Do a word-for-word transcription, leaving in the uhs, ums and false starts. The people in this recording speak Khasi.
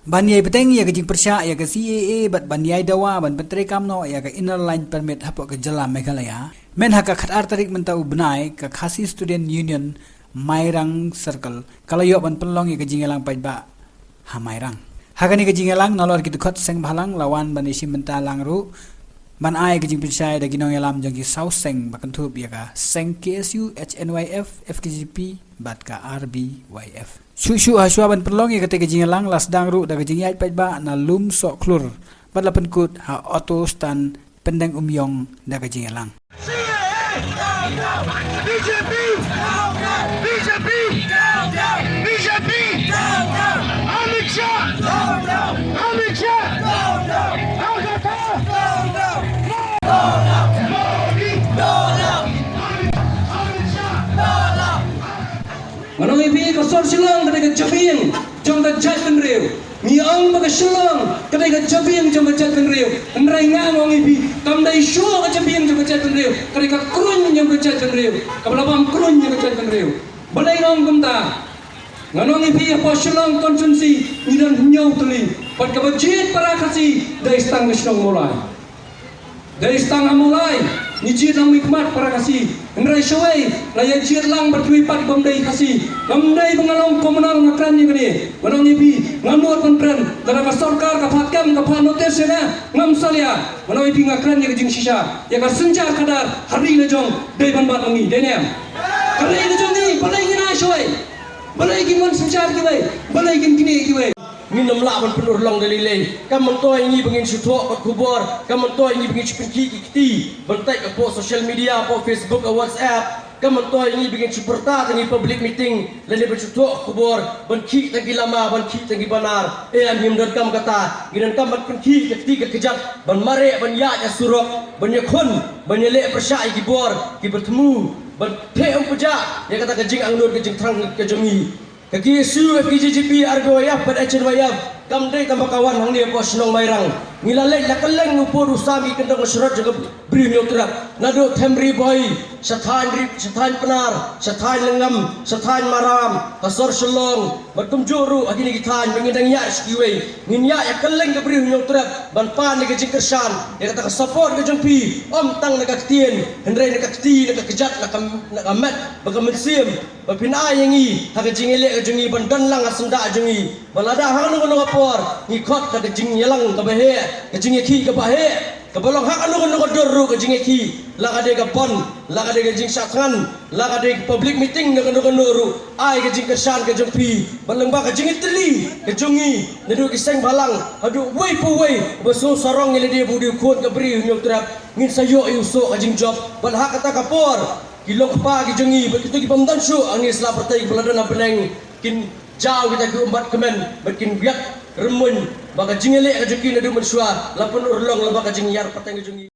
Ban ïai bteng ïa ka jingpyrshah ïa ka C A A bad ban ïai dawa ban pyntreikam noh ïa ka Inner Line Permit hapoh ka jylla Meghalaya, myn ha ka khatar tarik mynta u bnai, ka Khasi Student Union Mairang Circle ka la ïoh ban pynlong ïa ka jingïalang paidbah ha Mairang. Ha kane ka jingïalang, nalor ki dkhot seng bhalang la wan ban ïashim bynta lang ruh, ban ai ka jingpynshai da ki nongïalam jong ki saw seng ba kynthup ïa ka seng K S U, H N Y F, F K J P bad ka R B Y F. Shuh shuh ha shuwa ban pynlong ïa katei ka jingïalang, la sdang ruh da ka jingïaid paidbah na Lum Sohkhlur bad la pynkut ha auto stand Pyndeng Umïong da ka jingïalang. B J P! B J P! B J P! Amit Shah! Amit Shah! Modi! Modi! Amit Shah! Ngan ong ïa phi, ka sor Shillong ka dei ka jabieng jong ka jaitbynriew. Ngi ong ba ka Shillong ka dei ka jabieng jong ka jaitbynriew. Hynrei nga ong ïa phi, kam dei shuh ka jabieng jong ka jaitbynriew, ka dei ka kruiñ jong ka jaitbynriew, kaba la bam kruiñ jong ka jaitbynriew. Balei nga ong kumta? Ngan ong ïa phi, hapoh Shillong constituency ngi don hynñiew tylli, bad kaba jied para Khasi dei tang ka shnong Mawlai. Dei tang ha Mawlai ngi jied lang mihkhmat para Khasi. Hynrei shawei la ïa jied lang bad kiwei pat bym dei Khasi. Ngam dei ba nga long communal, nga kren ïa kane. Ngan ong ïa phi, ngam mut ban kren. Lada ka sorkar ka phah kem, ka phah notice ïa nga, ngam salia. Ngan ong ïa phi, nga kren ïa ka jingshisha. Ïa ka synshar khadar ha ri la jong dei ban bat ma ngi, dei ne em? Ka ri la jong ngi, balei ngin ai shawei? Balei kin wan synshar kiwei? Balei kin knieh kiwei? Ngin ym lah ban pynurlong da lei lei. Kam myntoi ngi ba ngin shu thoh kot khubor, kam myntoi ngi ba ngin shu pynkhih ki kti ban tag hapoh social media, hapoh Facebook, ha WhatsApp. Kam myntoi ngi ba ngin shu pyrta tang ki public meeting, lane ban shu thoh khubor, ban khih tang ki lama, ban khih tang ki banner. Em, ngim donkam kata. Ngi donkam ban pynkhih ka kti ka kjat, ban mareh, ban ïaid ha surok, ban ïakhun, ban ïaleh pyrshah ïa ki bor kiba thmu, ban theh ym pjah ïa kata ka jingangnud ka jingthrang ka jong ngi. Ka K S U, F K J G P, R B Y F bad H N Y F kam dei tang ba ka wan hangne hapoh shnong Mairang. Ngi la leit la kylleng, u pud u sam ki kyndong ka shrot jong ka Bri Hynñiewtrep, naduh Them Ri Bhoi, sha thaiñ Ri, sha thaiñ Pnar, sha thaiñ Lyngngam, sha thaiñ Maram, ha sor Shillong, bad kumjuh ruh ha kine ki thaiñ ba ngin dang ïaid sha kiwei. Ngin ïaid ïa kylleng ka Bri Hynñiewtrep ban pan ïa ka jingkyrshan, ïa kata ka support ka jong phi, ym tang na ka ktien, hynrei na ka kti, na ka kjat, na ka, na ka met bad ka mynsiem. Ba phin ai ïa ngi ha ka jingïaleh ka jong ngi ban don lang ha syndah jong ngi. Ba lada ha kano kano ka por ngi khot da ka jingïalang kaba heh, ka jingïakhih kaba heh, kaba long ha kano kano ka dur ruh ka jingïakhih, la ka dei ka bond, la ka dei ka jingshah thngan, la ka dei ka public meeting na kano kano ruh, ai ka jingkyrshan ka jong phi. Ba lyngba ka jingïatylli ka jong ngi naduh ki seng bhalang haduh uwei pa uwei ba sngewsarong ïa lade ba u dei u khun ka Bri Hynñiewtrep, ngin sa ïoh ïa u soh ka jingjop. Bad ha kata ka por ki long kpa ki jong ngi bad kito ki bym don shuh hangne sla pyrthei kiba la don ha bneng, kin jaw kita ki ummat kmen bad kin wiak rymmuiñ ba ka jingïaleh ka jong ki naduh mynshuwa la pynurlong lyngba ka jingïar pateng ka jong ngi.